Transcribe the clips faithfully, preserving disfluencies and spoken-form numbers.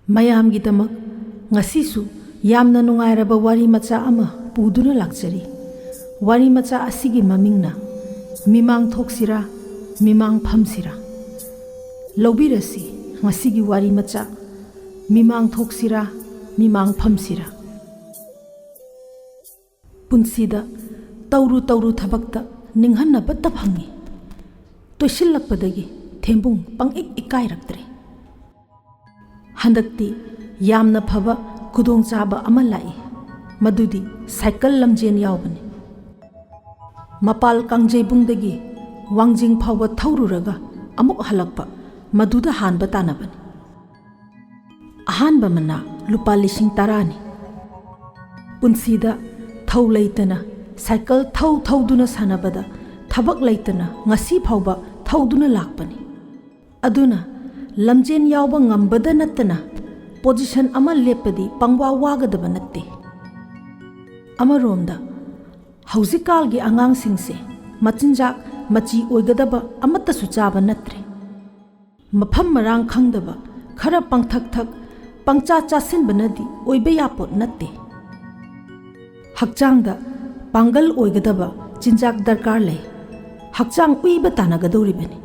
ꯃꯌꯥꯝꯒꯤꯗꯃꯛ ꯉꯁꯤꯁꯨ ꯌꯥꯝꯅ ꯅꯨꯡꯉꯥꯏꯔꯕ ꯋꯥꯔꯤ ꯃꯆꯥ ꯑꯃ ꯄꯨꯗꯨꯅ ꯂꯥꯛꯆꯔꯤ꯫ ꯋꯥꯔꯤ ꯃꯆꯥ ꯑꯁꯤꯒꯤ ꯃꯃꯤꯡꯅ "ꯃꯤꯃꯥꯡ ꯊꯣꯛꯁꯤꯔꯥ, ꯃꯤꯃꯥꯡ ꯐꯝꯁꯤꯔꯥ?" ꯂꯧꯕꯤꯔꯁꯤ ꯉꯁꯤꯒꯤ ꯋꯥꯔꯤ ꯃꯆꯥ, "ꯃꯤꯃꯥꯡ ꯊꯣꯛꯁꯤꯔꯥ, ꯃꯤꯃꯥꯡ ꯐꯝꯁꯤꯔꯥ?" ꯄꯨꯟꯁꯤꯗ ꯇꯧꯔꯨ ꯇꯧꯔꯨ ꯊꯕꯛꯇ ꯅꯤꯡꯍꯟꯅꯕꯇ ꯐꯪꯉꯤ꯫ ꯇꯣꯏꯁꯤꯜꯂꯛꯄꯗꯒꯤ ꯊꯦꯝꯕꯨꯡ ꯄꯪꯏꯛ ꯏꯀꯥꯏꯔꯛꯇ꯭ꯔꯦ꯫ ꯍꯟꯗꯛꯇꯤ ꯌꯥꯝꯅ ꯐꯕ ꯈꯨꯗꯣꯡꯆꯥꯕ ꯑꯃ ꯂꯥꯛꯏ, ꯃꯗꯨꯗꯤ ꯁꯥꯏꯀꯜ ꯂꯝꯖꯦꯟ ꯌꯥꯎꯕꯅꯤ꯫ ꯃꯄꯥꯜ ꯀꯥꯡꯖꯩꯕꯨꯡꯗꯒꯤ ꯋꯥꯡꯖꯤꯡ ꯐꯥꯎꯕ ꯊꯧꯔꯨꯔꯒ ꯑꯃꯨꯛ ꯍꯜꯂꯛꯄ, ꯃꯗꯨꯗ ꯍꯥꯟꯕ ꯇꯥꯅꯕꯅꯤ꯫ ꯑꯍꯥꯟꯕ ꯃꯅꯥ ꯂꯨꯄꯥ ꯂꯤꯁꯤꯡ ꯇꯔꯥꯅꯤ꯫ ꯄꯨꯟꯁꯤꯗ ꯊꯧ ꯂꯩꯇꯅ ꯁꯥꯏꯀꯜ ꯊꯧ ꯊꯧꯗꯨꯅ ꯁꯥꯟꯅꯕꯗ ꯊꯕꯛ ꯂꯩꯇꯅ ꯉꯁꯤ ꯐꯥꯎꯕ ꯊꯧꯗꯨꯅ ꯂꯥꯛꯄꯅꯤ꯫ ꯑꯗꯨꯅ ꯂꯝꯖꯦꯟ ꯌꯥꯎꯕ ꯉꯝꯕꯗ ꯅꯠꯇꯅ ꯄꯣꯖꯤꯁꯟ ꯑꯃ ꯂꯦꯞꯄꯗꯤ ꯄꯪꯋꯥ ꯋꯥꯒꯗꯕ ꯅꯠꯇꯦ꯫ ꯑꯃꯔꯣꯝꯗ ꯍꯧꯖꯤꯛꯀꯥꯜꯒꯤ ꯑꯉꯥꯡꯁꯤꯡꯁꯦ ꯃꯆꯤꯟꯖꯥꯛ ꯃꯆꯤ ꯑꯣꯏꯒꯗꯕ ꯑꯃꯠꯇꯁꯨ ꯆꯥꯕ ꯅꯠꯇ꯭ꯔꯦ꯫ ꯃꯐꯝ ꯃꯔꯥꯡ ꯈꯪꯗꯕ, ꯈꯔ ꯄꯪꯊꯛ ꯊꯛ, ꯄꯪꯆꯥ ꯆꯥꯁꯤꯟꯕꯅꯗꯤ ꯑꯣꯏꯕ ꯌꯥꯄꯣꯠ ꯅꯠꯇꯦ꯫ ꯍꯛꯆꯥꯡꯗ ꯄꯥꯡꯒꯜ ꯑꯣꯏꯒꯗꯕ ꯆꯤꯟꯖꯥꯛ ꯗꯔꯀꯥꯔ ꯂꯩ꯫ ꯍꯛꯆꯥꯡ ꯎꯏꯕ ꯇꯥꯟꯅꯒꯗꯧꯔꯤꯕꯅꯤ꯫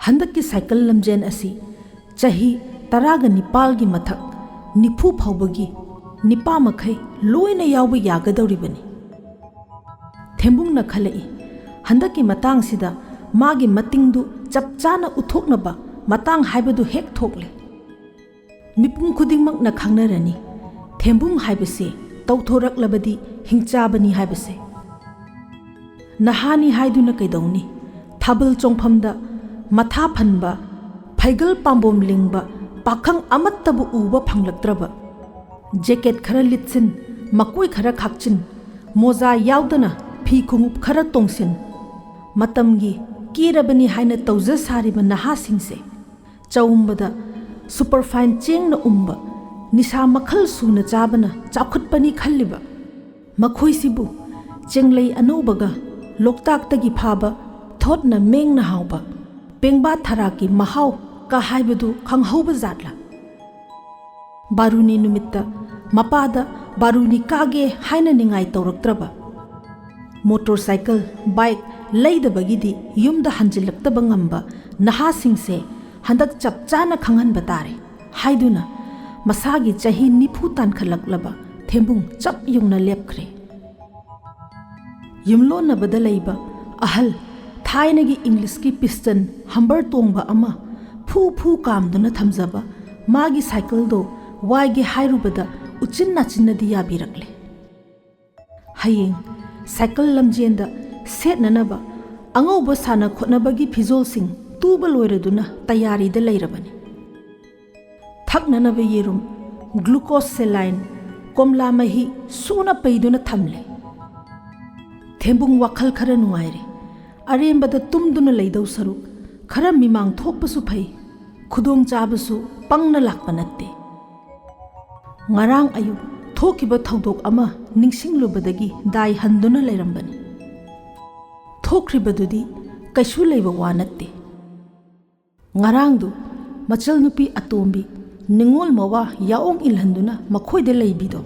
ꯍꯟꯗꯛꯀꯤ ꯁꯥꯏꯀꯜ ꯂꯝꯖꯦꯟ ꯑꯁꯤ ꯆꯍꯤ ꯇꯔꯥꯒ ꯅꯤꯄꯥꯜꯒꯤ ꯃꯊꯛ ꯅꯤꯐꯨ ꯐꯥꯎꯕꯒꯤ ꯅꯤꯄꯥ ꯃꯈꯩ ꯂꯣꯏꯅ ꯌꯥꯎꯕ ꯌꯥꯒꯗꯧꯔꯤꯕꯅꯤ꯫ ꯊꯦꯝꯕꯨꯡꯅ ꯈꯜꯂꯛꯏ, ꯍꯟꯗꯛꯀꯤ ꯃꯇꯥꯡꯁꯤꯗ ꯃꯥꯒꯤ ꯃꯇꯤꯡꯗꯨ ꯆꯞ ꯆꯥꯅ ꯎꯠꯊꯣꯛꯅꯕ ꯃꯇꯥꯡ ꯍꯥꯏꯕꯗꯨ ꯍꯦꯛ ꯊꯣꯛꯂꯦ꯫ ꯃꯤꯄꯨꯝ ꯈꯨꯗꯤꯡꯃꯛꯅ ꯈꯪꯅꯔꯅꯤ, ꯊꯦꯝꯕꯨꯡ ꯍꯥꯏꯕꯁꯤ ꯇꯧꯊꯣꯔꯛꯂꯕꯗꯤ ꯍꯤꯡꯆꯥꯕꯅꯤ ꯍꯥꯏꯕꯁꯦ꯫ ꯅꯍꯥꯅꯤ ꯍꯥꯏꯗꯨꯅ ꯀꯩꯗꯧꯅꯤ? ꯊꯥꯕꯜ ꯆꯣꯡꯐꯝꯗ ꯃꯊꯥ ꯐꯟꯕ, ꯐꯩꯒꯜ ꯄꯥꯝꯕꯣꯝ ꯂꯤꯡꯕ ꯄꯥꯈꯪ ꯑꯃꯠꯇꯕꯨ ꯎꯕ ꯐꯪꯂꯛꯇ꯭ꯔꯕ꯫ ꯖꯦꯀꯦꯠ ꯈꯔ ꯂꯤꯠꯁꯤꯟ, ꯃꯀꯣꯏ ꯈꯔ ꯈꯥꯛꯆꯤꯟ, ꯃꯣꯖꯥ ꯌꯥꯎꯗꯅ ꯐꯤ ꯈꯣꯡꯎꯞ ꯈꯔ ꯇꯣꯡꯁꯤꯟ, ꯃꯇꯝꯒꯤ ꯀꯦꯔꯕꯅꯤ ꯍꯥꯏꯅ ꯇꯧꯖ ꯁꯥꯔꯤꯕ ꯅꯍꯥꯁꯤꯡꯁꯦ꯫ ꯆꯥꯎꯝꯕꯗ ꯁꯨꯄꯔꯐꯥꯏꯟ ꯆꯦꯡꯅ ꯎꯝꯕ, ꯅꯤꯁꯥ ꯃꯈꯜ ꯁꯨꯅ ꯆꯥꯕꯅ ꯆꯥꯎꯈꯠꯄꯅꯤ ꯈꯜꯂꯤꯕ ꯃꯈꯣꯏꯁꯤꯕꯨ ꯆꯦꯡꯂꯩ ꯑꯅꯧꯕꯒ ꯂꯣꯛꯇꯥꯛꯇꯒꯤ ꯐꯥꯕ ꯊꯣꯠꯅ ꯃꯦꯡꯅ ꯍꯥꯎꯕ ꯄꯦꯡꯕꯥ ꯊꯔꯥꯛꯀꯤ ꯃꯍꯥꯎ ꯀ ꯍꯥꯏꯕꯗꯨ ꯈꯪꯍꯧꯕ ꯖꯥꯠꯂꯥ? ꯕꯥꯔꯨꯅꯤ ꯅꯨꯃꯤꯠꯇ ꯃꯄꯥꯗ ꯕꯥꯔꯨꯅꯤ ꯀꯥꯒꯦ ꯍꯥꯏꯅ ꯅꯤꯡꯉꯥꯏ ꯇꯧꯔꯛꯇ꯭ꯔꯕ, ꯃꯣꯇꯣꯔ ꯁꯥꯏꯀꯜ, ꯕꯥꯏꯛ ꯂꯩꯗꯕꯒꯤꯗꯤ ꯌꯨꯝꯗ ꯍꯟꯖꯤꯜꯂꯛꯇꯕ ꯉꯝꯕ ꯅꯍꯥꯁꯤꯡꯁꯦ ꯍꯟꯗꯛ ꯆꯞ ꯆꯥꯅ ꯈꯪꯍꯟꯕ ꯇꯥꯔꯦ ꯍꯥꯏꯗꯨꯅ ꯃꯁꯥꯒꯤ ꯆꯍꯤ ꯅꯤꯐꯨ ꯇꯥꯟꯈꯠꯂꯛꯂꯕ ꯊꯦꯝꯕꯨꯡ ꯆꯞ ꯌꯨꯡꯅ ꯂꯦꯞꯈ꯭ꯔꯦ꯫ ꯌꯨꯝꯂꯣꯟꯅꯕꯗ ꯂꯩꯕ ꯑꯍꯜ ꯊꯥꯏꯅꯒꯤ ꯏꯪꯂꯤꯁꯀꯤ ꯄꯤꯁꯇꯟ ꯍꯝꯕꯔ ꯇꯣꯡꯕ ꯑꯃ ꯐꯨ ꯐꯨ ꯀꯥꯝꯗꯨꯅ ꯊꯝꯖꯕ ꯃꯥꯒꯤ ꯁꯥꯏꯀꯜꯗꯣ ꯋꯥꯏꯒꯦ ꯍꯥꯏꯔꯨꯕꯗ ꯎꯆꯤꯟ ꯅꯥꯆꯤꯟꯅꯗꯤ ꯌꯥꯕꯤꯔꯛꯂꯦ꯫ ꯍꯌꯦꯡ ꯁꯥꯏꯀꯜ ꯂꯝꯖꯦꯟꯗ ꯁꯦꯠꯅꯅꯕ ꯑꯉꯧꯕ ꯁꯥꯟꯅ ꯈꯣꯠꯅꯕꯒꯤ ꯐꯤꯖꯣꯜꯁꯤꯡ ꯇꯨꯕ ꯂꯣꯏꯔꯗꯨꯅ ꯇꯌꯥꯔꯤꯗ ꯂꯩꯔꯕꯅꯤ꯫ ꯊꯛꯅꯅꯕ ꯌꯦꯔꯨꯝ, ꯒ꯭ꯂꯨꯀꯣꯁ ꯁꯦꯂꯥꯏꯟ, ꯀꯣꯝꯂꯥ ꯃꯍꯤ ꯁꯨꯅ ꯄꯩꯗꯨꯅ ꯊꯝꯂꯦ꯫ ꯊꯦꯝꯕꯨꯡ ꯋꯥꯈꯜ ꯈꯔ ꯅꯨꯡꯉꯥꯏꯔꯦ꯫ ꯑꯔꯦꯝꯕꯗ ꯇꯨꯝꯗꯨꯅ ꯂꯩꯗꯧ ꯁꯔꯨꯛ ꯈꯔ ꯃꯤꯃꯥꯡ ꯊꯣꯛꯄꯁꯨ ꯐꯩ꯫ ꯈꯨꯗꯣꯡꯆꯥꯕꯁꯨ ꯄꯪꯅ ꯂꯥꯛꯄ ꯅꯠꯇꯦ꯫ ꯉꯔꯥꯡ ꯑꯌꯨꯛ ꯊꯣꯛꯈꯤꯕ ꯊꯧꯗꯣꯛ ꯑꯃ ꯅꯤꯡꯁꯤꯡꯂꯨꯕꯗꯒꯤ ꯗꯥꯏ ꯍꯟꯗꯨꯅ ꯂꯩꯔꯝꯕꯅꯤ꯫ ꯊꯣꯛꯈ꯭ꯔꯤꯕꯗꯨꯗꯤ ꯀꯩꯁꯨ ꯂꯩꯕ ꯋꯥ ꯅꯠꯇꯦ꯫ ꯉꯔꯥꯡꯗꯨ ꯃꯆꯜ ꯅꯨꯄꯤ ꯑꯇꯣꯝꯕꯤ ꯅꯤꯉꯣꯜ ꯃꯋꯥ ꯌꯥꯑꯣꯡ ꯏꯜꯍꯟꯗꯨꯅ ꯃꯈꯣꯏꯗ ꯂꯩꯕꯤꯗꯣ,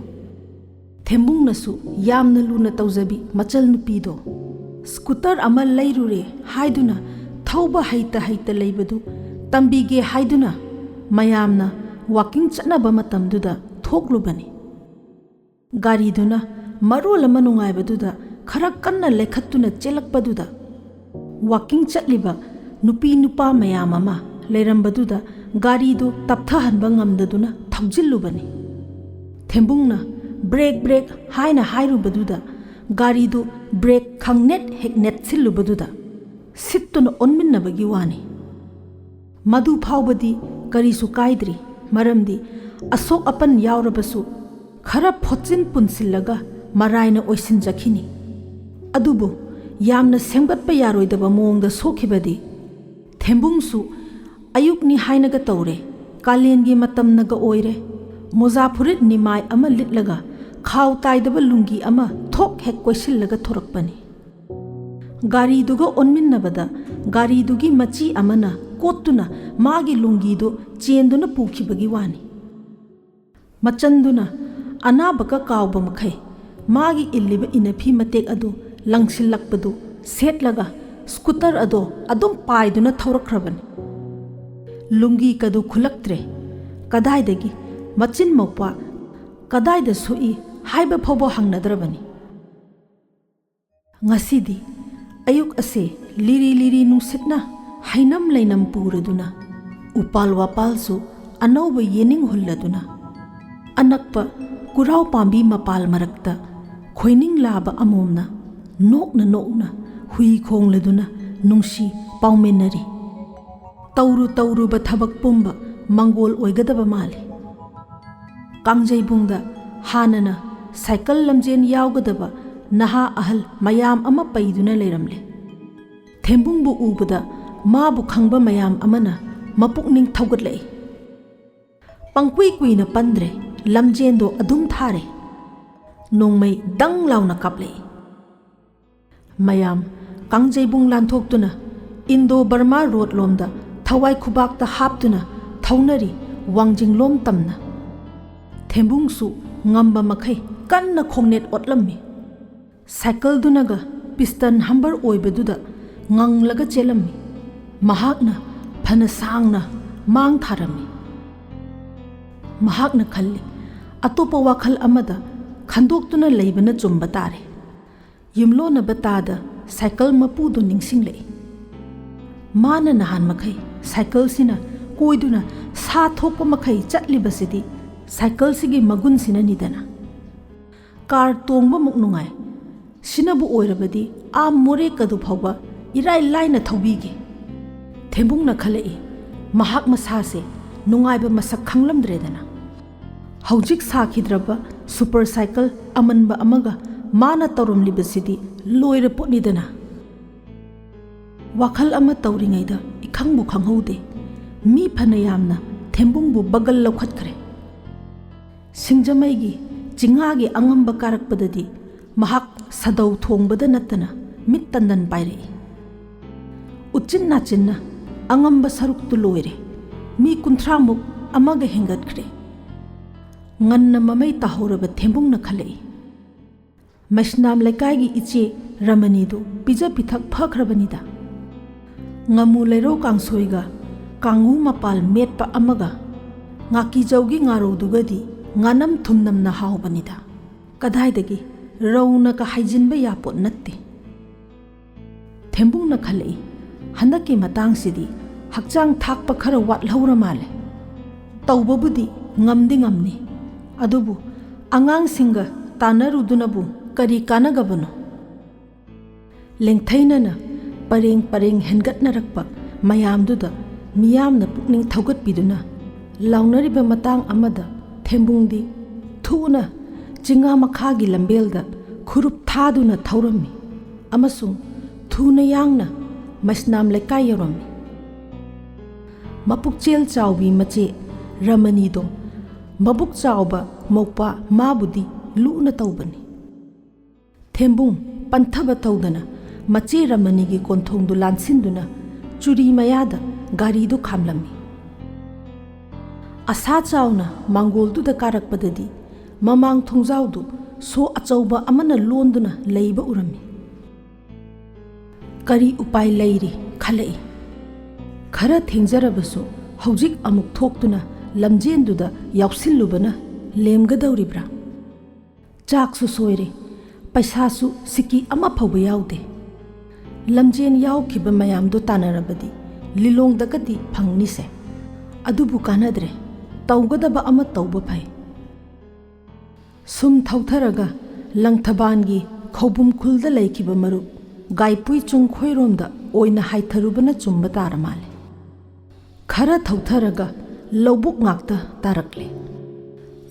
ꯊꯦꯝꯕꯨꯡꯅꯁꯨ ꯌꯥꯝꯅ ꯂꯨꯅ ꯇꯧꯖꯕꯤ ꯃꯆꯜ ꯅꯨꯄꯤꯗꯣ, ꯁ꯭ꯀꯨꯇꯔ ꯑꯃ ꯂꯩꯔꯨꯔꯦ ꯍꯥꯏꯗꯨꯅ ꯊꯧꯕ ꯍꯩꯇ ꯍꯩꯇ ꯂꯩꯕꯗꯨ ꯇꯝꯕꯤꯒꯦ ꯍꯥꯏꯗꯨꯅ ꯃꯌꯥꯝꯅ ꯋꯥꯀꯤꯡ ꯆꯠꯅꯕ ꯃꯇꯝꯗꯨꯗ ꯊꯣꯛꯂꯨꯕꯅꯤ꯫ ꯒꯥꯔꯤꯗꯨꯅ ꯃꯔꯣꯜ ꯑꯃ ꯅꯨꯡꯉꯥꯏꯕꯗꯨꯗ ꯈꯔ ꯀꯟꯅ ꯂꯩꯈꯠꯇꯨꯅ ꯆꯦꯜꯂꯛꯄꯗꯨꯗ ꯋꯥꯀꯤꯡ ꯆꯠꯂꯤꯕ ꯅꯨꯄꯤ ꯅꯨꯄꯥ ꯃꯌꯥꯝ ꯑꯃ ꯂꯩꯔꯝꯕꯗꯨꯗ ꯒꯥꯔꯤꯗꯨ ꯇꯞꯊꯍꯟꯕ ꯉꯝꯗꯗꯨꯅ ꯊꯧꯖꯤꯜꯂꯨꯕꯅꯤ꯫ ꯊꯦꯝꯕꯨꯡꯅ "ꯕ꯭ꯔꯦꯛ, ꯕ꯭ꯔꯦꯛ" ꯍꯥꯏꯅ ꯍꯥꯏꯔꯨꯕꯗꯨꯗ ꯒꯥꯔꯤꯗꯨ ꯕ꯭ꯔꯦꯛ ꯈꯪꯅꯦꯠ ꯍꯦꯛ ꯅꯦꯠꯁꯤꯜꯂꯨꯕꯗꯨꯗ ꯁꯤꯠꯇꯨꯅ ꯑꯣꯟꯃꯤꯟꯅꯕꯒꯤ ꯋꯥꯅꯤ꯫ ꯃꯗꯨ ꯐꯥꯎꯕꯗꯤ ꯀꯔꯤꯁꯨ ꯀꯥꯏꯗ꯭ꯔꯤ, ꯃꯔꯝꯗꯤ ꯑꯁꯣꯛ ꯑꯄꯟ ꯌꯥꯎꯔꯕꯁꯨ ꯈꯔ ꯐꯣꯠꯆꯤꯟ ꯄꯨꯟꯁꯤꯜꯂꯒ ꯃꯔꯥꯏꯅ ꯑꯣꯏꯁꯤꯟꯖꯈꯤꯅꯤ꯫ ꯑꯗꯨꯕꯨ ꯌꯥꯝꯅ ꯁꯦꯝꯒꯠꯄ ꯌꯥꯔꯣꯏꯗꯕ ꯃꯑꯣꯡꯗ ꯁꯣꯛꯈꯤꯕꯗꯤ ꯊꯦꯝꯕꯨꯡꯁꯨ ꯑꯌꯨꯛꯅꯤ ꯍꯥꯏꯅꯒ ꯇꯧꯔꯦ, ꯀꯥꯂꯦꯟꯒꯤ ꯃꯇꯝꯅꯒ ꯑꯣꯏꯔꯦ꯫ ꯃꯣꯖꯥ ꯐꯨꯔꯤꯠ ꯅꯤꯃꯥꯏ ꯑꯃ ꯂꯤꯠꯂꯒ ꯈꯥꯎ ꯇꯥꯏꯗꯕ ꯂꯨꯡꯒꯤ ꯑꯃ ꯊꯣꯛ ꯍꯦꯛ ꯀꯣꯏꯁꯤꯜꯂꯒ ꯊꯣꯔꯛꯄꯅꯤ꯫ ꯒꯥꯔꯤꯗꯨꯒ ꯑꯣꯟꯃꯤꯟꯅꯕꯗ ꯒꯥꯔꯤꯗꯨꯒꯤ ꯃꯆꯤ ꯑꯃꯅ ꯀꯣꯠꯇꯨꯅ ꯃꯥꯒꯤ ꯂꯨꯡꯒꯤꯗꯨ ꯆꯦꯟꯗꯨꯅ ꯄꯨꯈꯤꯕꯒꯤ ꯋꯥꯅꯤ꯫ ꯃꯆꯟꯗꯨꯅ ꯑꯅꯥꯕꯀ ꯀꯥꯎꯕ ꯃꯈꯩ ꯃꯥꯒꯤ ꯏꯜꯂꯤꯕ ꯏꯅꯐꯤ ꯃꯇꯦꯛ ꯑꯗꯨ ꯂꯪꯁꯤꯜꯂꯛꯄꯗꯨ ꯁꯦꯠꯂꯒ ꯁ꯭ꯀꯨꯇꯔ ꯑꯗꯣ ꯑꯗꯨꯝ ꯄꯥꯏꯗꯨꯅ ꯊꯧꯔꯛꯈ꯭ꯔꯕꯅꯤ꯫ ꯂꯨꯡꯒꯤ ꯀꯗꯨ ꯈꯨꯜꯂꯛꯇ꯭ꯔꯦ꯫ ꯀꯗꯥꯏꯗꯒꯤ ꯃꯆꯤꯟ ꯃꯧꯄꯥ ꯀꯗꯥꯏꯗ ꯁꯣꯛꯏ ꯍꯥꯏꯕ ꯐꯥꯎꯕ ꯍꯪꯅꯗ꯭ꯔꯕꯅꯤ꯫ ꯉꯁꯤꯗꯤ ꯑꯌꯨꯛ ꯑꯁꯦ ꯂꯤꯔꯤ ꯂꯤꯔꯤ ꯅꯨꯡꯁꯤꯠꯅ ꯍꯩꯅꯝ ꯂꯩꯅꯝ ꯄꯨꯔꯗꯨꯅ, ꯎꯄꯥꯜ ꯋꯥꯄꯥꯜꯁꯨ ꯑꯅꯧꯕ ꯌꯦꯅꯤꯡ ꯍꯨꯜꯂꯗꯨꯅ, ꯑꯅꯛꯄ ꯀꯨꯔꯥꯎ ꯄꯥꯝꯕꯤ ꯃꯄꯥꯜ ꯃꯔꯛꯇ ꯈꯣꯏꯅꯤꯡ ꯂꯥꯕ ꯑꯃꯣꯝꯅ ꯅꯣꯛꯅ ꯅꯣꯛꯅ ꯍꯨꯏ ꯈꯣꯡꯂꯗꯨꯅ ꯅꯨꯡꯁꯤ ꯄꯥꯎꯃꯤꯟꯅꯔꯤ꯫ ꯇꯧꯔꯨ ꯇꯧꯔꯨꯕ ꯊꯕꯛ ꯄꯨꯝꯕ ꯃꯪꯒꯣꯜ ꯑꯣꯏꯒꯗꯕ ꯃꯥꯜꯂꯤ꯫ ꯀꯥꯡꯖꯩꯕꯨꯡꯗ ꯍꯥꯟꯅꯅ ꯁꯥꯏꯀꯜ ꯂꯝꯖꯦꯟ ꯌꯥꯎꯒꯗꯕ ꯅꯍꯥ ꯑꯍꯜ ꯃꯌꯥꯝ ꯑꯃ ꯄꯩꯗꯨꯅ ꯂꯩꯔꯝꯂꯦ꯫ ꯊꯦꯝꯕꯨꯡꯕꯨ ꯎꯕꯗ ꯃꯥꯕꯨ ꯈꯪꯕ ꯃꯌꯥꯝ ꯑꯃꯅ ꯃꯄꯨꯛꯅꯤꯡ ꯊꯧꯒꯠꯂꯛꯏ꯫ ꯄꯪꯀꯨꯏ ꯀꯨꯏꯅ ꯄꯟꯗ꯭ꯔꯦ, ꯂꯝꯖꯦꯟꯗꯣ ꯑꯗꯨꯝ ꯊꯥꯔꯦ꯫ ꯅꯣꯡꯃꯩ ꯗꯪ ꯂꯥꯎꯅ ꯀꯥꯞꯂꯛꯏ꯫ ꯃꯌꯥꯝ ꯀꯥꯡꯖꯩꯕꯨꯡ ꯂꯥꯟꯊꯣꯛꯇꯨꯅ ꯏꯟꯗꯣ ꯕꯔꯃꯥ ꯔꯣꯠ ꯂꯣꯝꯗ ꯊꯋꯥꯏ ꯈꯨꯕꯥꯛꯇ ꯍꯥꯞꯇꯨꯅ ꯊꯧꯅꯔꯤ, ꯋꯥꯡꯖꯤꯡꯂꯣꯝ ꯇꯝꯅ꯫ ꯊꯦꯝꯕꯨꯡꯁꯨ ꯉꯝꯕ ꯃꯈꯩ ꯀꯟꯅ ꯈꯣꯡꯅꯦꯠ ꯑꯣꯠꯂꯝꯃꯤ꯫ ꯁꯥꯏꯀꯜꯗꯨꯅꯒ ꯄꯤꯁꯇꯟ ꯍꯝꯕꯔ ꯑꯣꯏꯕꯗꯨꯗ ꯉꯪꯂꯒ ꯆꯦꯜꯂꯝꯃꯤ꯫ ꯃꯍꯥꯛꯅ ꯐꯅ ꯁꯥꯡꯅ ꯃꯥꯡ ꯊꯥꯔꯝꯃꯤ꯫ ꯃꯍꯥꯛꯅ ꯈꯜꯂꯤ, "ꯑꯇꯣꯞꯄ ꯋꯥꯈꯜ ꯑꯃꯗ ꯈꯟꯗꯣꯛꯇꯨꯅ ꯂꯩꯕꯅ ꯆꯨꯝꯕ ꯇꯥꯔꯦ"꯫ ꯌꯨꯝꯂꯣꯟꯅꯕ ꯇꯥꯗ ꯁꯥꯏꯀꯜ ꯃꯄꯨꯗꯨ ꯅꯤꯡꯁꯤꯡꯂꯛꯏ꯫ ꯃꯥꯅ ꯅꯍꯥꯟ ꯃꯈꯩ ꯁꯥꯏꯀꯜꯁꯤꯅ ꯀꯣꯏꯗꯨꯅ ꯁꯥ ꯊꯣꯛꯄ ꯃꯈꯩ ꯆꯠꯂꯤꯕꯁꯤꯗꯤ ꯁꯥꯏꯀꯜꯁꯤꯒꯤ ꯃꯒꯨꯟꯁꯤꯅꯅꯤꯗꯅ꯫ ꯀꯥꯔ ꯇꯣꯡꯕꯃꯨꯛ ꯅꯨꯡꯉꯥꯏ꯫ ꯁꯤꯅꯕꯨ ꯑꯣꯏꯔꯕꯗꯤ ꯑꯥ ꯃꯣꯔꯦ ꯀꯗꯨ ꯐꯥꯎꯕ ꯏꯔꯥꯏ ꯂꯥꯏꯅ ꯊꯧꯕꯤꯒꯦ꯫ ꯊꯦꯝꯕꯨꯡꯅ ꯈꯜꯂꯛꯏ, ꯃꯍꯥꯛ ꯃꯁꯥꯁꯦ ꯅꯨꯡꯉꯥꯏꯕ ꯃꯁꯛ ꯈꯪꯂꯝꯗ꯭ꯔꯦꯗꯅ꯫ ꯍꯧꯖꯤꯛ ꯁꯥꯈꯤꯗ꯭ꯔꯕ ꯁꯨꯄꯔ ꯁꯥꯏꯀꯜ ꯑꯃꯟꯕ ꯑꯃꯒ ꯃꯥꯅ ꯇꯧꯔꯝꯂꯤꯕꯁꯤꯗꯤ ꯂꯣꯏꯔ ꯄꯣꯠꯅꯤꯗꯅ꯫ ꯋꯥꯈꯜ ꯑꯃ ꯇꯧꯔꯤꯉꯩꯗ ꯏꯈꯪꯕꯨ ꯈꯪꯍꯧꯗꯦ, ꯃꯤ ꯐꯅ ꯌꯥꯝꯅ ꯊꯦꯝꯕꯨꯡꯕꯨ ꯕꯒꯜ ꯂꯧꯈꯠꯈ꯭ꯔꯦ꯫ ꯁꯤꯡꯖꯃꯩꯒꯤ ꯆꯤꯡꯉꯥꯒꯤ ꯑꯉꯝꯕ ꯀꯥꯔꯛꯄꯗꯗꯤ ꯃꯍꯥꯛ ꯁꯥꯗꯧ ꯊꯣꯡꯕꯗ ꯅꯠꯇꯅ ꯃꯤꯠ ꯇꯟꯗꯟ ꯄꯥꯏꯔꯛꯏ꯫ ꯎꯆꯤꯟ ꯅꯥꯆꯤꯟꯅ ꯑꯉꯝꯕ ꯁꯔꯨꯛꯇꯨ ꯂꯣꯏꯔꯦ꯫ ꯃꯤ ꯀꯨꯟꯊ꯭ꯔꯥꯃꯨꯛ ꯑꯃꯒ ꯍꯦꯟꯒꯠꯈ꯭ꯔꯦ꯫ ꯉꯟꯅ ꯃꯃꯩ ꯇꯥꯍꯧꯔꯕ ꯊꯦꯝꯕꯨꯡꯅ ꯈꯜꯂꯛꯏ, "ꯃꯩꯁꯅꯥꯝ ꯂꯩꯀꯥꯏꯒꯤ ꯏꯆꯦ ꯔꯃꯅꯤꯗꯨ ꯄꯤꯖ ꯄꯤꯊꯛ ꯐꯈ꯭ꯔꯕꯅꯤꯗ꯫ ꯉꯥꯃꯨ ꯂꯩꯔꯧ ꯀꯥꯡꯁꯣꯏꯒ ꯀꯥꯡꯉꯨ ꯃꯄꯥꯜ ꯃꯦꯠꯄ ꯑꯃꯒ ꯉꯥꯀꯤꯖꯧꯒꯤ ꯉꯥꯔꯧꯗꯨꯒꯗꯤ ꯉꯥꯅꯝ ꯊꯨꯝꯅꯝꯅ ꯍꯥꯎꯕꯅꯤꯗ꯫ ꯀꯗꯥꯏꯗꯒꯤ ꯔꯧꯅꯒ ꯍꯥꯏꯖꯤꯟꯕ ꯌꯥꯄꯣꯠ ꯅꯠꯇꯦ"꯫ ꯊꯦꯝꯕꯨꯡꯅ ꯈꯜꯂꯛꯏ, "ꯍꯟꯗꯛꯀꯤ ꯃꯇꯥꯡꯁꯤꯗꯤ ꯍꯛꯆꯥꯡ ꯊꯥꯛꯄ ꯈꯔ ꯋꯥꯠꯍꯧꯔ ꯃꯥꯜꯂꯦ꯫ ꯇꯧꯕꯕꯨꯗꯤ ꯉꯝꯗꯤ ꯉꯝꯅꯤ, ꯑꯗꯨꯕꯨ ꯑꯉꯥꯡꯁꯤꯡꯒ ꯇꯥꯟꯅꯔꯨꯗꯨꯅꯕꯨ ꯀꯔꯤ ꯀꯥꯟꯅꯒꯕꯅꯣ?" ꯂꯦꯡꯊꯩꯅꯅ ꯄꯔꯦꯡ ꯄꯔꯦꯡ ꯍꯦꯟꯒꯠꯅꯔꯛꯄ ꯃꯌꯥꯝꯗꯨꯗ ꯃꯤꯌꯥꯝꯅ ꯄꯨꯛꯅꯤꯡ ꯊꯧꯒꯠꯄꯤꯗꯨꯅ ꯂꯥꯎꯅꯔꯤꯕ ꯃꯇꯥꯡ ꯑꯃꯗ ꯊꯦꯝꯕꯨꯡꯗꯤ ꯊꯨꯅ ꯆꯤꯡꯉꯥ ꯃꯈꯥꯒꯤ ꯂꯝꯕꯦꯜꯗ ꯈꯨꯔꯨꯞ ꯊꯥꯗꯨꯅ ꯊꯧꯔꯝꯃꯤ ꯑꯃꯁꯨꯡ ꯊꯨꯅ ꯌꯥꯡꯅ ꯃꯩꯁꯅꯥꯝ ꯂꯩꯀꯥꯏ ꯌꯧꯔꯝꯃꯤ꯫ ꯃꯄꯨꯛꯆꯦꯜ ꯆꯥꯎꯕꯤ ꯃꯆꯦ ꯔꯃꯅꯤꯗꯣ ꯃꯕꯨꯛ ꯆꯥꯎꯕ ꯃꯧꯄ꯭ꯋꯥ ꯃꯥꯕꯨꯗꯤ ꯂꯨꯅ ꯇꯧꯕꯅꯤ꯫ ꯊꯦꯝꯕꯨꯡ ꯄꯟꯊꯕ ꯇꯧꯗꯅ ꯃꯆꯦ ꯔꯃꯅꯤꯒꯤ ꯀꯣꯟꯊꯣꯡꯗꯨ ꯂꯥꯟꯁꯤꯟꯗꯨꯅ ꯆꯨꯔꯤ ꯃꯌꯥꯗ ꯒꯥꯔꯤꯗꯨ ꯈꯥꯝꯂꯝꯃꯤ꯫ ꯑꯁꯥ ꯆꯥꯎꯅ ꯃꯥꯡꯒꯣꯜꯗꯨꯗ ꯀꯥꯔꯛꯄꯗꯗꯤ ꯃꯃꯥꯡ ꯊꯣꯡꯖꯥꯎꯗꯨ ꯁꯣ ꯑꯆꯧꯕ ꯑꯃꯅ ꯂꯣꯟꯗꯨꯅ ꯂꯩꯕ ꯎꯔꯝꯃꯤ꯫ "ꯀꯔꯤ ꯎꯄꯥꯏ ꯂꯩꯔꯤ?" ꯈꯜꯂꯛꯏ꯫ ꯈꯔ ꯊꯦꯡꯖꯔꯕꯁꯨ ꯍꯧꯖꯤꯛ ꯑꯃꯨꯛ ꯊꯣꯛꯇꯨꯅ ꯂꯝꯖꯦꯟꯗꯨꯗ ꯌꯥꯎꯁꯤꯜꯂꯨꯕꯅ ꯂꯦꯝꯒꯗꯧꯔꯤꯕ꯭ꯔꯥ? ꯆꯥꯛꯁꯨ ꯁꯣꯏꯔꯦ, ꯄꯩꯁꯥꯁꯨ ꯁꯤꯀꯤ ꯑꯃ ꯐꯥꯎꯕ ꯌꯥꯎꯗꯦ꯫ ꯂꯝꯖꯦꯟ ꯌꯥꯎꯈꯤꯕ ꯃꯌꯥꯝꯗꯣ ꯇꯥꯟꯅꯔꯕꯗꯤ ꯂꯤꯂꯣꯡꯗꯒꯗꯤ ꯐꯪꯅꯤꯁꯦ꯫ ꯑꯗꯨꯕꯨ ꯀꯥꯟꯅꯗ꯭ꯔꯦ, ꯇꯧꯒꯗꯕ ꯑꯃ ꯇꯧꯕ ꯐꯩ꯫ ꯁꯨꯝ ꯊꯧꯊꯔꯒ ꯂꯪꯊꯕꯥꯜꯒꯤ ꯈꯧꯕꯨꯝ ꯈꯨꯜꯗ ꯂꯩꯈꯤꯕ ꯃꯔꯨꯞ ꯒꯥꯏꯄꯨꯏ ꯆꯨꯡꯈꯣꯏꯔꯣꯝꯗ ꯑꯣꯏꯅ ꯍꯥꯏꯊꯔꯨꯕꯅ ꯆꯨꯝꯕ ꯇꯥꯔ ꯃꯥꯜꯂꯦ꯫ ꯈꯔ ꯊꯧꯊꯔꯒ ꯂꯧꯕꯨꯛ ꯉꯥꯛꯇ ꯇꯥꯔꯛꯂꯦ꯫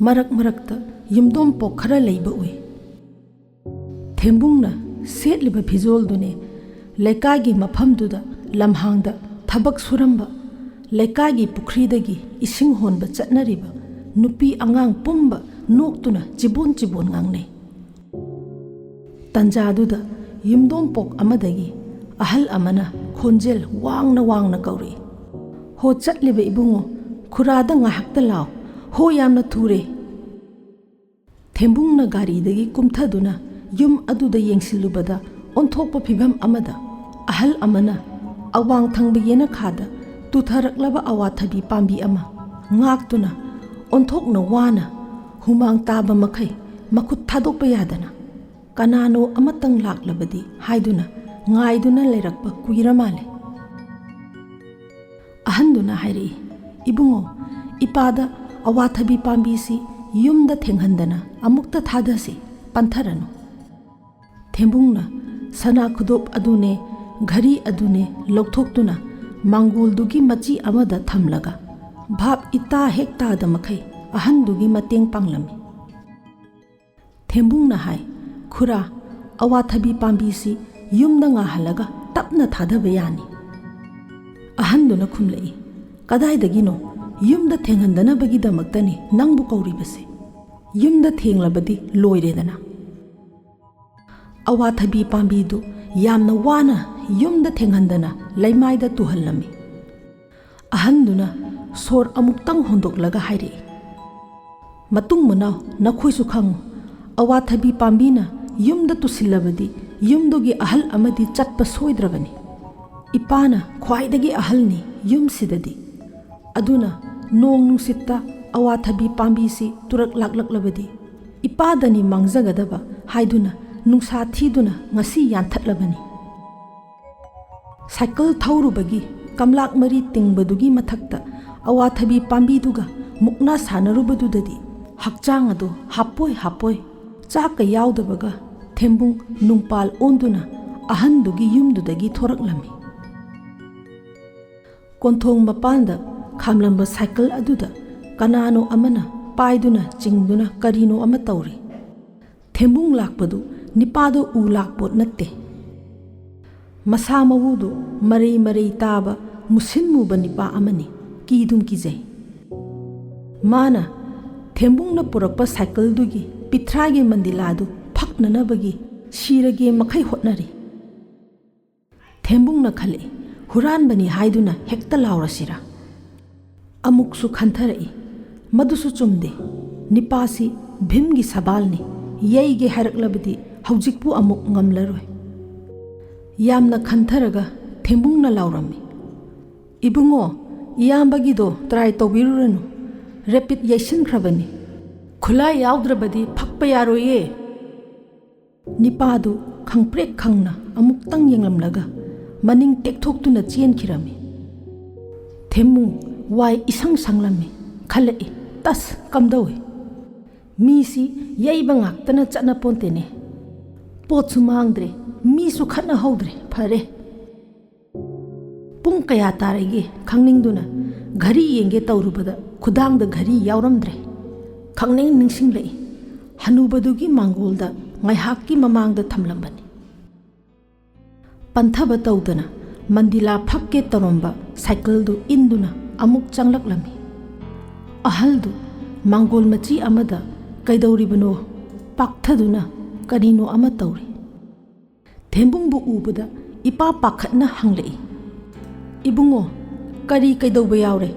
ꯃꯔꯛ ꯃꯔꯛꯇ ꯌꯨꯝꯗꯣꯝꯄꯣꯛ ꯈꯔ ꯂꯩꯕ ꯎꯏ꯫ ꯊꯦꯝꯕꯨꯡꯅ ꯁꯦꯠꯂꯤꯕ ꯐꯤꯖꯣꯜꯗꯨꯅꯦ ꯂꯩꯀꯥꯏꯒꯤ ꯃꯐꯝꯗꯨꯗ ꯂꯝꯍꯥꯡꯗ ꯊꯕꯛ ꯁꯨꯔꯝꯕ, ꯂꯩꯀꯥꯏꯒꯤ ꯄꯨꯈ꯭ꯔꯤꯗꯒꯤ ꯏꯁꯤꯡ ꯍꯣꯟꯕ ꯆꯠꯅꯔꯤꯕ ꯅꯨꯄꯤ ꯑꯉꯥꯡ ꯄꯨꯝꯕ ꯅꯣꯛꯇꯨꯅ ꯆꯤꯕꯣꯟ ꯆꯤꯕꯣꯟ ꯉꯥꯡꯅꯩ꯫ ꯇꯟꯖꯥꯗꯨꯗ ꯌꯨꯝꯗꯣꯝꯄꯣꯛ ꯑꯃꯗꯒꯤ ꯑꯍꯜ ꯑꯃꯅ ꯈꯣꯟꯖꯦꯜ ꯋꯥꯡꯅ ꯋꯥꯡꯅ ꯀꯧꯔꯛꯏ, "ꯍꯣ ꯆꯠꯂꯤꯕ ꯏꯕꯨꯡꯉꯣ, ꯈꯨꯔꯥꯗ ꯉꯥꯏꯍꯥꯛꯇ ꯂꯥꯎ꯫ ꯍꯣ ꯌꯥꯝꯅ ꯊꯨꯔꯦ, ꯊꯦꯝꯕꯨꯡꯅ ꯒꯥꯔꯤꯗꯒꯤ ꯀꯨꯝꯊꯗꯨꯅ ꯌꯨꯝ ꯑꯗꯨꯗ ꯌꯦꯡꯁꯤꯜꯂꯨꯕꯗ, ꯑꯣꯟꯊꯣꯛꯄ ꯐꯤꯚꯝ ꯑꯃꯗ ꯑꯍꯜ ꯑꯃꯅ ꯑꯋꯥꯡ ꯊꯪꯕ ꯌꯦꯅꯈꯥꯗ ꯇꯨꯊꯔꯛꯂꯕ ꯑꯋꯥꯊꯕꯤ ꯄꯥꯝꯕꯤ ꯑꯃ ꯉꯥꯛꯇꯨꯅ, ꯑꯣꯟꯊꯣꯛꯅ ꯋꯥꯅ, ꯍꯨꯃꯥꯡ ꯇꯥꯕ ꯃꯈꯩ ꯃꯈꯨꯠ ꯊꯥꯗꯣꯛꯄ ꯌꯥꯗꯅ, "ꯀꯅꯥꯅꯣ ꯑꯃꯇꯪ ꯂꯥꯛꯂꯕꯗꯤ" ꯍꯥꯏꯗꯨꯅ ꯉꯥꯏꯗꯨꯅ ꯂꯩꯔꯛꯄ ꯀꯨꯏꯔ ꯃꯥꯜꯂꯦ꯫ ꯑꯍꯟꯗꯨꯅ ꯍꯥꯏꯔꯛꯏ, "ꯏꯕꯨꯡꯉꯣ, ꯏꯄꯥꯗ ꯑꯋꯥꯊꯕꯤ ꯄꯥꯝꯕꯤꯁꯤ ꯌꯨꯝꯗ ꯊꯦꯡꯍꯟꯗꯅ ꯑꯃꯨꯛꯇ ꯊꯥꯗꯁꯤ, ꯄꯟꯊꯔꯅꯨ"꯫ ꯊꯦꯝꯕꯨꯡꯅ ꯁꯅꯥ ꯈꯨꯗꯣꯞ ꯑꯗꯨꯅꯦ, ꯘꯔꯤ ꯑꯗꯨꯅꯦ ꯂꯧꯊꯣꯛꯇꯨꯅ ꯃꯥꯡꯒꯣꯜꯗꯨꯒꯤ ꯃꯆꯤ ꯑꯃꯗ ꯊꯝꯂꯒ, ꯚꯥꯞ ꯏꯇꯥ ꯍꯦꯛ ꯇꯥꯗ ꯃꯈꯩ ꯑꯍꯟꯗꯨꯒꯤ ꯃꯇꯦꯡ ꯄꯥꯡꯂꯝꯃꯤ꯫ ꯊꯦꯝꯕꯨꯡꯅ ꯍꯥꯏ, "ꯈꯨꯔꯥ, ꯑꯋꯥꯊꯕꯤ ꯄꯥꯝꯕꯤꯁꯤ ꯌꯨꯝꯗ ꯉꯥꯍꯜꯂꯒ ꯇꯞꯅ ꯊꯥꯗꯕ ꯌꯥꯅꯤ"꯫ ꯑꯍꯟꯗꯨꯅ ꯈꯨꯝꯂꯛꯏ, "ꯀꯗꯥꯏꯗꯒꯤꯅꯣ? ꯌꯨꯝꯗ ꯊꯦꯡꯍꯟꯗꯅꯕꯒꯤꯗꯃꯛꯇꯅꯤ ꯅꯪꯕꯨ ꯀꯧꯔꯤꯕꯁꯦ꯫ ꯌꯨꯝꯗ ꯊꯦꯡꯂꯕꯗꯤ ꯂꯣꯏꯔꯦꯗꯅ"꯫ ꯑꯋꯥꯊꯕꯤ ꯄꯥꯝꯕꯤꯗꯨ ꯌꯥꯝꯅ ꯋꯥꯅ ꯌꯨꯝꯗ ꯊꯦꯡꯍꯟꯗꯅ ꯂꯩꯃꯥꯏꯗ ꯇꯨꯍꯜꯂꯝꯃꯤ꯫ ꯑꯍꯟꯗꯨꯅ ꯁꯣꯔ ꯑꯃꯨꯛꯇꯪ ꯍꯣꯟꯗꯣꯛꯂꯒ ꯍꯥꯏꯔꯛꯏ, "ꯃꯇꯨꯡ ꯃꯅꯥꯎ ꯅꯈꯣꯏꯁꯨ ꯈꯪꯉꯨ, ꯑꯋꯥꯊꯕꯤ ꯄꯥꯝꯕꯤꯅ ꯌꯨꯝꯗ ꯇꯨꯁꯤꯜꯂꯕꯗꯤ ꯌꯨꯝꯗꯨꯒꯤ ꯑꯍꯜ ꯑꯃꯗꯤ ꯆꯠꯄ ꯁꯣꯏꯗ꯭ꯔꯕꯅꯤ꯫ ꯏꯄꯥꯅ ꯈ꯭ꯋꯥꯏꯗꯒꯤ ꯑꯍꯜꯅꯤ ꯌꯨꯝꯁꯤꯗꯗꯤ꯫ ꯑꯗꯨꯅ ꯅꯣꯡ ꯅꯨꯡꯁꯤꯠꯇ ꯑꯋꯥꯊꯕꯤ ꯄꯥꯝꯕꯤꯁꯤ ꯇꯨꯔꯛ ꯂꯥꯛꯂꯛꯂꯕꯗꯤ ꯏꯄꯥꯗꯅꯤ ꯃꯥꯡꯖꯒꯗꯕ" ꯍꯥꯏꯗꯨꯅ ꯅꯨꯡꯁꯥ ꯊꯤꯗꯨꯅ ꯉꯁꯤ ꯌꯥꯟꯊꯠꯂꯕꯅꯤ꯫ ꯁꯥꯏꯀꯜ ꯊꯧꯔꯨꯕꯒꯤ ꯀꯝꯂꯥꯛ ꯃꯔꯤ ꯇꯤꯡꯕꯗꯨꯒꯤ ꯃꯊꯛꯇ ꯑꯋꯥꯊꯕꯤ ꯄꯥꯝꯕꯤꯗꯨꯒ ꯃꯨꯛꯅꯥ ꯁꯥꯟꯅꯔꯨꯕꯗꯨꯗꯗꯤ ꯍꯛꯆꯥꯡ ꯑꯗꯨ ꯍꯥꯞꯄꯣꯏ ꯍꯥꯞꯄꯣꯏ, ꯆꯥꯛꯀ ꯌꯥꯎꯗꯕꯒ ꯊꯦꯝꯕꯨꯡ ꯅꯨꯡꯄꯥꯜ ꯑꯣꯟꯗꯨꯅ ꯑꯍꯟꯗꯨꯒꯤ ꯌꯨꯝꯗꯨꯗꯒꯤ ꯊꯣꯔꯛꯂꯝꯃꯤ꯫ ꯀꯣꯟꯊꯣꯡ ꯃꯄꯥꯟꯗ ꯈꯥꯝꯂꯝꯕ ꯁꯥꯏꯀꯜ ꯑꯗꯨꯗ ꯀꯅꯥꯅꯣ ꯑꯃꯅ ꯄꯥꯏꯗꯨꯅ ꯆꯤꯡꯗꯨꯅ ꯀꯔꯤꯅꯣ ꯑꯃ ꯇꯧꯔꯤ꯫ ꯊꯦꯝꯕꯨꯡ ꯂꯥꯛꯄꯗꯨ ꯅꯤꯄꯥꯗꯨ ꯎ ꯂꯥꯛꯄꯣꯠ ꯅꯠꯇꯦ꯫ ꯃꯁꯥ ꯃꯎꯗꯨ ꯃꯔꯩ ꯃꯔꯩ ꯇꯥꯕ, ꯃꯨꯁꯤꯟ ꯃꯨꯕ ꯅꯤꯄꯥ ꯑꯃꯅꯤ, ꯀꯤꯗꯨꯝ ꯀꯤꯖꯩ꯫ ꯃꯥꯅ ꯊꯦꯝꯕꯨꯡꯅ ꯄꯨꯔꯛꯄ ꯁꯥꯏꯀꯜꯗꯨꯒꯤ ꯄꯤꯊ꯭ꯔꯥꯏꯒꯤ ꯃꯟꯗꯤꯂꯥꯗꯨ ꯐꯛꯅꯅꯕꯒꯤ ꯁꯤꯔꯒꯦ ꯃꯈꯩ ꯍꯣꯠꯅꯔꯤ꯫ ꯊꯦꯝꯕꯨꯡꯅ ꯈꯜꯂꯛꯏ, "ꯍꯨꯔꯥꯟꯕꯅꯤ ꯍꯥꯏꯗꯨꯅ ꯍꯦꯛꯇ ꯂꯥꯎꯔꯁꯤꯔꯥ?" ꯑꯃꯨꯛꯁꯨ ꯈꯟꯊꯔꯛꯏ, "ꯃꯗꯨꯁꯨ ꯆꯨꯝꯗꯦ꯫ "ꯅꯤꯄꯥꯁꯤ ꯚꯤꯝꯒꯤ ꯁꯕꯥꯜꯅꯤ, ꯌꯩꯒꯦ ꯍꯥꯏꯔꯛꯂꯕꯗꯤ ꯍꯧꯖꯤꯛꯄꯨ ꯑꯃꯨꯛ ꯉꯝꯂꯔꯣꯏ"꯫ ꯌꯥꯝꯅ ꯈꯟꯊꯔꯒ ꯊꯦꯝꯕꯨꯡꯅ ꯂꯥꯎꯔꯝꯃꯤ, "ꯏꯕꯨꯡꯉꯣ, ꯏꯌꯥꯝꯕꯒꯤꯗꯣ ꯇ꯭ꯔꯥꯏ ꯇꯧꯕꯤꯔꯨꯔꯅꯨ, ꯔꯦꯄꯤꯠ ꯌꯩꯁꯤꯟꯈ꯭ꯔꯕꯅꯤ꯫ ꯈꯨꯠꯂꯥꯏ ꯌꯥꯎꯗ꯭ꯔꯕꯗꯤ ꯐꯛꯄ ꯌꯥꯔꯣꯏꯌꯦ"꯫ ꯅꯤꯄꯥꯗꯨ ꯈꯪꯄ꯭ꯔꯦꯛ ꯈꯪꯅ ꯑꯃꯨꯛꯇꯪ ꯌꯦꯡꯂꯝꯂꯒ ꯃꯅꯤꯡ ꯇꯦꯛꯊꯣꯛꯇꯨꯅ ꯆꯦꯟꯈꯤꯔꯝꯃꯤ꯫ ꯊꯦꯝꯕꯨꯡ ꯋꯥꯏ ꯏꯁꯪ ꯁꯪꯂꯝꯃꯤ꯫ ꯈꯜꯂꯛꯏ, "ꯇꯁ, ꯀꯝꯗꯧꯏ? ꯃꯤꯁꯤ ꯌꯩꯕ ꯉꯥꯛꯇꯅ ꯆꯠꯅ ꯄꯣꯟꯇꯦꯅꯦ꯫ ꯄꯣꯠꯁꯨ ꯃꯥꯡꯗ꯭ꯔꯦ, ꯃꯤꯁꯨ ꯈꯠꯅꯍꯧꯗ꯭ꯔꯦ, ꯐꯔꯦ"꯫ ꯄꯨꯡ ꯀꯌꯥ ꯇꯥꯔꯒꯦ ꯈꯪꯅꯤꯡꯗꯨꯅ ꯘꯔꯤ ꯌꯦꯡꯒꯦ ꯇꯧꯔꯨꯕꯗ ꯈꯨꯗꯥꯡꯗ ꯘꯔꯤ ꯌꯥꯎꯔꯝꯗ꯭ꯔꯦ꯫ ꯈꯪꯅꯤꯡ ꯅꯤꯡꯁꯤꯡꯂꯛꯏ꯫ ꯍꯅꯨꯕꯗꯨꯒꯤ ꯃꯥꯡꯒꯣꯜꯗ ꯉꯥꯏꯍꯥꯛꯀꯤ ꯃꯃꯥꯡꯗ ꯊꯝꯂꯝꯕꯅꯤ꯫ ꯄꯟꯊꯕ ꯇꯧꯗꯅ ꯃꯟꯗꯤꯂꯥ ꯐꯛꯀꯦ ꯇꯧꯔꯝꯕ ꯁꯥꯏꯀꯜꯗꯨ ꯏꯟꯗꯨꯅ ꯑꯃꯨꯛ ꯆꯪꯂꯛꯂꯝꯃꯤ꯫ ꯑꯍꯜꯗꯨ ꯃꯥꯡꯒꯣꯜ ꯃꯆꯤ ꯑꯃꯗ ꯀꯩꯗꯧꯔꯤꯕꯅꯣ ꯄꯥꯛꯊꯗꯨꯅ ꯀꯔꯤꯅꯣ ꯑꯃ ꯇꯧꯔꯤ꯫ ꯊꯦꯝꯕꯨꯡꯕꯨ ꯎꯕꯗ ꯏꯄꯥ ꯄꯥꯈꯠꯅ ꯍꯪꯂꯛꯏ, "ꯏꯕꯨꯡꯉꯣ, ꯀꯔꯤ ꯀꯩꯗꯧꯕ ꯌꯥꯎꯔꯦ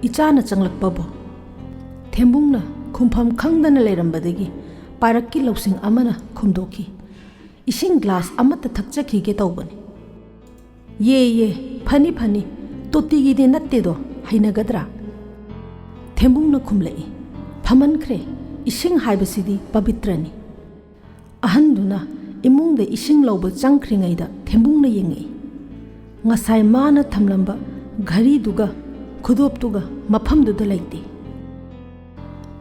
ꯏꯆꯥꯅ ꯆꯪꯂꯛꯄꯕꯨ?" ꯊꯦꯝꯕꯨꯡꯅ ꯈꯨꯝꯐꯝ ꯈꯪꯗꯅ ꯂꯩꯔꯝꯕꯗꯒꯤ ꯄꯥꯏꯔꯛꯀꯤ ꯂꯧꯁꯤꯡ ꯑꯃꯅ ꯈꯨꯝꯗꯣꯛꯈꯤ, "ꯏꯁꯤꯡ ꯒ꯭ꯂꯥꯁ ꯑꯃꯠꯇ ꯊꯛꯆꯈꯤꯒꯦ ꯇꯧꯕꯅꯤ"꯫ "ꯌꯦ, ꯌꯦ, ꯐꯅꯤ, ꯐꯅꯤ, ꯇꯣꯇꯤꯒꯤꯗꯤ ꯅꯠꯇꯦꯗꯣ, ꯍꯩꯅꯒꯗ꯭ꯔꯥ?" ꯊꯦꯝꯕꯨꯡꯅ ꯈꯨꯝꯂꯛꯏ, "ꯐꯃꯟꯈ꯭ꯔꯦ, ꯏꯁꯤꯡ ꯍꯥꯏꯕꯁꯤꯗꯤ ꯄꯕꯤꯇ꯭ꯔꯅꯤ"꯫ ꯑꯍꯟꯗꯨꯅ ꯏꯃꯨꯡꯗ ꯏꯁꯤꯡ ꯂꯧꯕ ꯆꯪꯈ꯭ꯔꯤꯉꯩꯗ ꯊꯦꯝꯕꯨꯡꯅ ꯌꯦꯡꯉꯛꯏ꯫ ꯉꯁꯥꯏ ꯃꯥꯅ ꯊꯝꯂꯝꯕ ꯘꯔꯤꯗꯨꯒ ꯈꯨꯗꯣꯞꯇꯨꯒ ꯃꯐꯝꯗꯨꯗ ꯂꯩꯇꯦ꯫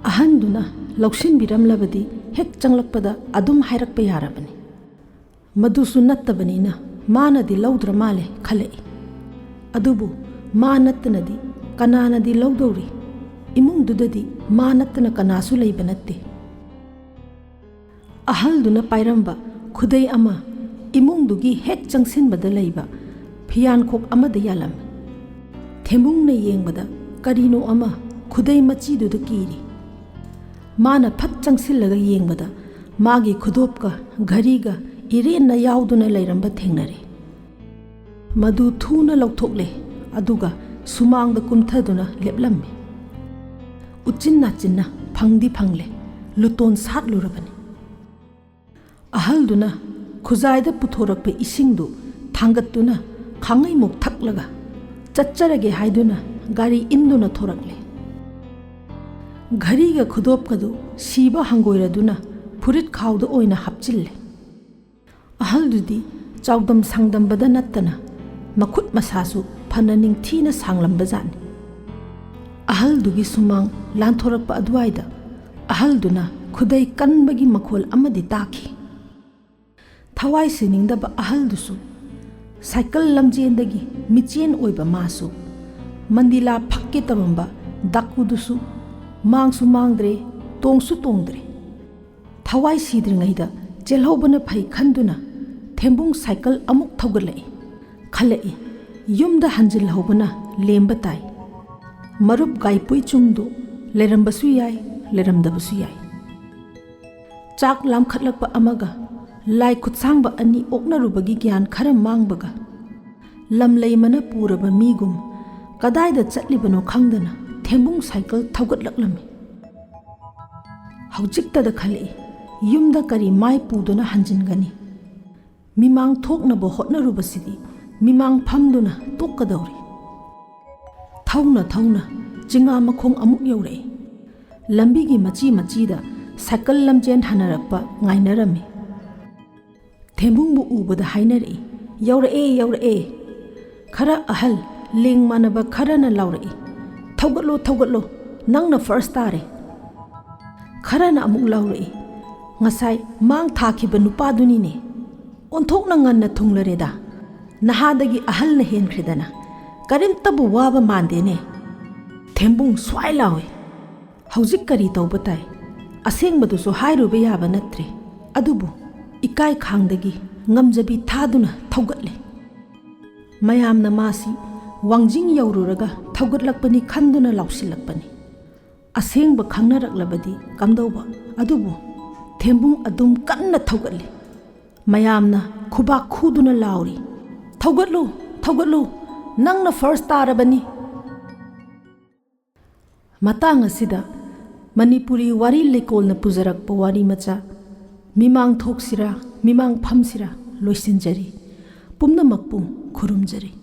ꯑꯍꯟꯗꯨꯅ ꯂꯧꯁꯤꯟꯕꯤꯔꯝꯂꯕꯗꯤ ꯍꯦꯛ ꯆꯪꯂꯛꯄꯗ ꯑꯗꯨꯝ ꯍꯥꯏꯔꯛꯄ ꯌꯥꯔꯕꯅꯤ꯫ ꯃꯗꯨꯁꯨ ꯅꯠꯇꯕꯅꯤꯅ ꯃꯥꯅꯗꯤ ꯂꯧꯗ꯭ꯔ ꯃꯥꯜꯂꯦ ꯈꯜꯂꯛꯏ꯫ ꯑꯗꯨꯕꯨ ꯃꯥ ꯅꯠꯇꯅꯗꯤ ꯀꯅꯥꯅꯗꯤ ꯂꯧꯗꯧꯔꯤ? ꯏꯃꯨꯡꯗꯨꯗꯗꯤ ꯃꯥ ꯅꯠꯇꯅ ꯀꯅꯥꯁꯨ ꯂꯩꯕ ꯅꯠꯇꯦ꯫ ꯑꯍꯜꯗꯨꯅ ꯄꯥꯏꯔꯝꯕ ꯈꯨꯗꯩ ꯑꯃ ꯏꯃꯨꯡꯗꯨꯒꯤ ꯍꯦꯛ ꯆꯪꯁꯤꯟꯕꯗ ꯂꯩꯕ ꯐꯤꯌꯥꯟꯈꯣꯛ ꯑꯃꯗ ꯌꯥꯜꯂꯝꯃꯤ꯫ ꯊꯦꯝꯕꯨꯡꯅ ꯌꯦꯡꯕꯗ ꯀꯔꯤꯅꯣ ꯑꯃ ꯈꯨꯗꯩ ꯃꯆꯤꯗꯨꯗ ꯀꯤꯔꯤ꯫ ꯃꯥꯅ ꯐꯠ ꯆꯪꯁꯤꯜꯂꯒ ꯌꯦꯡꯕꯗ ꯃꯥꯒꯤ ꯈꯨꯗꯣꯞꯀ ꯘꯔꯤꯒ ꯏꯔꯦꯟꯅ ꯌꯥꯎꯗꯨꯅ ꯂꯩꯔꯝꯕ ꯊꯦꯡꯅꯔꯦ꯫ ꯃꯗꯨ ꯊꯨꯅ ꯂꯧꯊꯣꯛꯂꯦ, ꯑꯗꯨꯒ ꯁꯨꯃꯥꯡꯗ ꯀꯨꯝꯊꯗꯨꯅ ꯂꯦꯞꯂꯝꯃꯤ꯫ ꯎꯆꯤꯟ ꯅꯥꯆꯤꯟꯅ ꯐꯪꯗꯤ ꯐꯪꯂꯦ, ꯂꯨꯇꯣꯟ ꯁꯥꯠꯂꯨꯔꯕꯅꯤ꯫ ꯑꯍꯜꯗꯨꯅ ꯈꯨꯖꯥꯏꯗ ꯄꯨꯊꯣꯔꯛꯄ ꯏꯁꯤꯡꯗꯨ ꯊꯥꯡꯒꯠꯇꯨꯅ ꯈꯥꯡꯉꯩꯃꯨꯛ ꯊꯛꯂꯒ ꯆꯠꯆꯔꯒꯦ ꯍꯥꯏꯗꯨꯅ ꯒꯥꯔꯤ ꯏꯟꯗꯨꯅ ꯊꯣꯔꯛꯂꯦ꯫ ꯘꯔꯤꯒ ꯈꯨꯗꯣꯞꯀꯗꯨ ꯁꯤꯕ ꯍꯪꯒꯣꯏꯔꯗꯨꯅ ꯐꯨꯔꯤꯠ ꯈꯥꯎꯗ ꯑꯣꯏꯅ ꯍꯥꯞꯆꯤꯜꯂꯦ꯫ ꯑꯍꯜꯗꯨꯗꯤ ꯆꯥꯎꯗꯝ ꯁꯥꯡꯗꯝꯕꯗ ꯅꯠꯇꯅ ꯃꯈꯨꯠ ꯃꯁꯥꯁꯨ ꯐꯅ ꯅꯤꯡꯊꯤꯅ ꯁꯥꯡꯂꯝꯕꯖꯥꯠꯅꯤ꯫ ꯑꯍꯜꯗꯨꯒꯤ ꯁꯨꯃꯥꯡ ꯂꯥꯟꯊꯣꯔꯛꯄ ꯑꯗꯨꯋꯥꯏꯗ ꯑꯍꯜꯗꯨꯅ ꯈꯨꯗꯩ ꯀꯟꯕꯒꯤ ꯃꯈꯣꯜ ꯑꯃꯗꯤ ꯇꯥꯈꯤ꯫ ꯊꯋꯥꯏ ꯁꯤꯅꯤꯡꯗꯕ ꯑꯍꯜꯗꯨꯁꯨ ꯁꯥꯏꯀꯜ ꯂꯝꯖꯦꯟꯗꯒꯤ ꯃꯤꯆꯦꯟ ꯑꯣꯏꯕ ꯃꯥꯁꯨ ꯃꯟꯗꯤꯂꯥ ꯐꯛꯀꯦ ꯇꯧꯔꯝꯕ ꯗꯥꯀꯨꯗꯨꯁꯨ ꯃꯥꯡꯁꯨ ꯃꯥꯡꯗ꯭ꯔꯦ, ꯇꯣꯡꯁꯨ ꯇꯣꯡꯗ꯭ꯔꯦ꯫ ꯊꯋꯥꯏ ꯁꯤꯗ꯭ꯔꯤꯉꯩꯗ ꯆꯦꯜꯍꯧꯕꯅ ꯐꯩ ꯈꯟꯗꯨꯅ ꯊꯦꯝꯕꯨꯡ ꯁꯥꯏꯀꯜ ꯑꯃꯨꯛ ꯊꯧꯒꯠꯂꯛꯏ꯫ ꯈꯜꯂꯛꯏ, ꯌꯨꯝꯗ ꯍꯟꯖꯤꯜꯍꯧꯕꯅ ꯂꯦꯝꯕ ꯇꯥꯏ꯫ ꯃꯔꯨꯞ ꯒꯥꯏꯄꯨꯏ ꯆꯨꯝꯗꯨ ꯂꯩꯔꯝꯕꯁꯨ ꯌꯥꯏ, ꯂꯩꯔꯝꯗꯕꯁꯨ ꯌꯥꯏ꯫ ꯆꯥꯛ ꯂꯥꯝꯈꯠꯂꯛꯄ ꯑꯃꯒ ꯂꯥꯏ ꯈꯨꯠꯁꯥꯡꯕ ꯑꯅꯤ ꯑꯣꯛꯅꯔꯨꯕꯒꯤ ꯒ꯭ꯌꯥꯟ ꯈꯔ ꯃꯥꯡꯕꯒ ꯂꯝ ꯂꯩꯃꯅ ꯄꯨꯔꯕ ꯃꯤꯒꯨꯝ ꯀꯗꯥꯏꯗ ꯆꯠꯂꯤꯕꯅꯣ ꯈꯪꯗꯅ ꯊꯦꯝꯕꯨꯡ ꯁꯥꯏꯀꯜ ꯊꯧꯒꯠꯂꯛꯂꯝꯃꯤ꯫ ꯍꯧꯖꯤꯛꯇꯗ ꯈꯜꯂꯛꯏ, ꯌꯨꯝꯗ ꯀꯔꯤ ꯃꯥꯏ ꯄꯨꯗꯨꯅ ꯍꯟꯖꯤꯟꯒꯅꯤ? ꯃꯤꯃꯥꯡ ꯊꯣꯛꯅꯕ ꯍꯣꯠꯅꯔꯨꯕꯁꯤꯗꯤ ꯃꯤꯃꯥꯡ ꯐꯝꯗꯨꯅ ꯇꯣꯛꯀꯗꯧꯔꯤ꯫ ꯊꯧꯅ ꯊꯧꯅ ꯆꯤꯉꯥ ꯃꯈꯣꯡ ꯑꯃꯨꯛ ꯌꯧꯔꯛꯏ꯫ ꯂꯝꯕꯤꯒꯤ ꯃꯆꯤ ꯃꯆꯤꯗ ꯁꯥꯏꯀꯜ ꯂꯝꯖꯦꯟ ꯍꯟꯅꯔꯛꯄ ꯉꯥꯏꯅꯔꯝꯃꯤ꯫ ꯊꯦꯝꯕꯨꯡꯕꯨ ꯎꯕꯗ ꯍꯥꯏꯅꯔꯛꯏ, "ꯌꯧꯔꯛꯑꯦ, ꯌꯧꯔꯛꯑꯦ!" ꯈꯔ ꯑꯍꯜ, ꯂꯦꯡ ꯃꯥꯟꯅꯕ ꯈꯔꯅ ꯂꯥꯎꯔꯛꯏ, "ꯊꯧꯒꯠꯂꯣ, ꯊꯧꯒꯠꯂꯣ, ꯅꯪꯅ ꯐꯥꯔꯁ ꯇꯥꯔꯦ!" ꯈꯔꯅ ꯑꯃꯨꯛ ꯂꯥꯎꯔꯛꯏ, "ꯉꯁꯥꯏ ꯃꯥꯡ ꯊꯥꯈꯤꯕ ꯅꯨꯄꯥꯗꯨꯅꯤꯅꯦ꯫ ꯑꯣꯟꯊꯣꯛꯅ ꯉꯟꯅ ꯊꯨꯡꯂꯔꯦꯗ꯫ ꯅꯍꯥꯗꯒꯤ ꯑꯍꯜꯅ ꯍꯦꯟꯈ꯭ꯔꯦꯗꯅ꯫ ꯀꯔꯤꯝꯇꯕꯨ ꯋꯥꯕ ꯃꯥꯟꯗꯦꯅꯦ꯫" ꯊꯦꯝꯕꯨꯡ ꯁ꯭ꯋꯥꯏ ꯂꯥꯎꯏ, "ꯍꯧꯖꯤꯛ ꯀꯔꯤ ꯇꯧꯕ ꯇꯥꯏ? ꯑꯁꯦꯡꯕꯗꯨꯁꯨ ꯍꯥꯏꯔꯨꯕ ꯌꯥꯕ ꯅꯠꯇ꯭ꯔꯦ꯫ ꯑꯗꯨꯕꯨ ꯏꯀꯥꯏ ꯈꯥꯡꯗꯒꯤ ꯉꯝꯖꯕꯤ ꯊꯥꯗꯨꯅ ꯊꯧꯒꯠꯂꯦ꯫ ꯃꯌꯥꯝꯅ ꯃꯥꯁꯤ ꯋꯥꯡꯖꯤꯡ ꯌꯧꯔꯨꯔꯒ ꯊꯧꯒꯠꯂꯛꯄꯅꯤ ꯈꯟꯗꯨꯅ ꯂꯥꯎꯁꯤꯜꯂꯛꯄꯅꯤ꯫ ꯑꯁꯦꯡꯕ ꯈꯪꯅꯔꯛꯂꯕꯗꯤ ꯀꯝꯗꯧꯕ? ꯑꯗꯨꯕꯨ ꯊꯦꯝꯕꯨꯡ ꯑꯗꯨꯝ ꯀꯟꯅ ꯊꯧꯒꯠꯂꯤ꯫ ꯃꯌꯥꯝꯅ ꯈꯨꯕꯥꯛ ꯈꯨꯗꯨꯅ ꯂꯥꯎꯔꯤ, "ꯊꯧꯒꯠꯂꯨ, ꯊꯧꯒꯠꯂꯨ, ꯅꯪꯅ ꯐꯥꯔꯁ ꯇꯥꯔꯕꯅꯤ!" ꯃꯇꯥꯡ ꯑꯁꯤꯗ ꯃꯅꯤꯄꯨꯔꯤ ꯋꯥꯔꯤ ꯂꯩꯀꯣꯜꯅ ꯄꯨꯖꯔꯛꯄ ꯋꯥꯔꯤ ꯃꯆꯥ ꯃꯤꯃꯥꯡ ꯊꯣꯛꯁꯤꯔꯥ, ꯃꯤꯃꯥꯡ ꯐꯝꯁꯤꯔꯥ ꯂꯣꯏꯁꯤꯟꯖꯔꯤ꯫ ꯄꯨꯝꯅꯃꯛꯄꯨ ꯈꯨꯔꯨꯝꯖꯔꯤ꯫